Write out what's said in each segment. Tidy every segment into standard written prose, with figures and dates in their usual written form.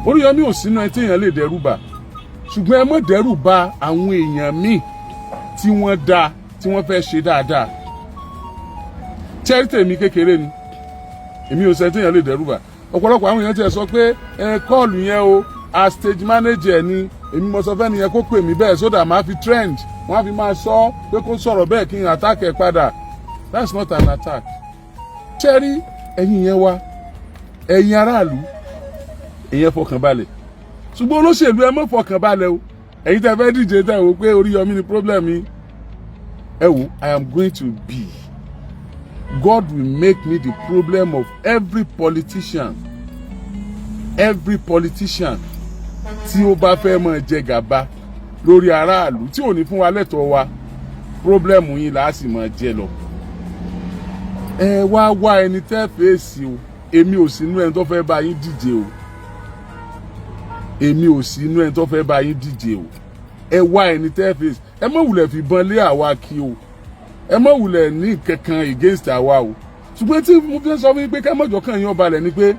Oríyọmí ò sínú ẹ tí èèyàn lè dẹ́rù bà, ṣùgbọ́n ẹ má dẹ́rù bà àwọn èèyàn míì tí wọ́n dáa, tí wọ́n fẹ́ ṣe dáadáa. Charity tèmi kékeré ni, èmi ò sẹ́ tí èèyàn lè dẹ́rù bà. Ọ̀pọ̀lọpọ̀ àwọn èèyàn ti ẹ̀ sọ pé ẹ call yẹn o, a stage manager ni. Èmi mo sọ fẹ́ nìyẹn kó pè mí bẹ́ẹ̀ sódà máa fi trend, wọ́n á fi máa sọ pé kó sọ̀rọ̀ bẹ́ẹ̀ kí n attack ẹ̀ padà. That's not an attack. Ṣẹ́rí ẹ̀yin yẹn wá, ẹ̀yin aráàlú, ẹ̀yin ẹ fọkàn balẹ̀, ṣùgbọ́n olóṣèlú, ẹ má fọkàn balẹ̀ o. Ẹ̀yin tẹ́ fẹ́ díje, tẹ́ wò pé Oríyọmí ni problem yín, ẹ wò, I am going to be, God will make me the problem of every politician, every politician tí ó bá fẹ́ máa jẹ gàba lórí aráàlú, tí ò ní fún wa lẹ́tọ̀ọ́ wa. Problem yín là á sì máa jẹ lọ. Ẹ wá wá ẹni tẹ́ fèsì o. Èmi ò sínú ẹni tó fẹ́ bá yín díje o. Èmi ò sínú ẹni tó fẹ́ bá yín díje o. Ẹ wá ẹni tẹ́ fèsì. Ẹ má wulẹ̀ fìbọn lé àwa kí o. Ẹ má wulẹ̀ ní kankan against àwa o. Ṣùgbọ́n tí mo fi sọ fún yín pé ká mọ̀jọ́ kàn yín ọbalẹ̀ ni pé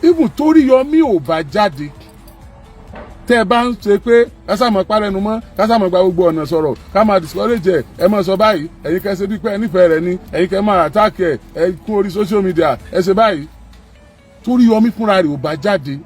even t'Oríyọmí ò bá jáde, tẹ́ ẹ bá ń ṣe pé kásàmọ̀ parẹ́nu mọ́, kásàmọ̀ gba gbogbo ọ̀nà sọ̀rọ̀, ká máa discourage ẹ̀, ẹ máa sọ báyìí, ẹ̀yin kẹ́ ṣe bí pé ẹ nífẹ̀ẹ́ rẹ̀ ni, ẹ̀yin kẹ́ máa attack ẹ̀, ẹ kún orí social media, ẹ ṣe báyìí, t'Oríyọmí fúnra rẹ̀ ò bá jáde,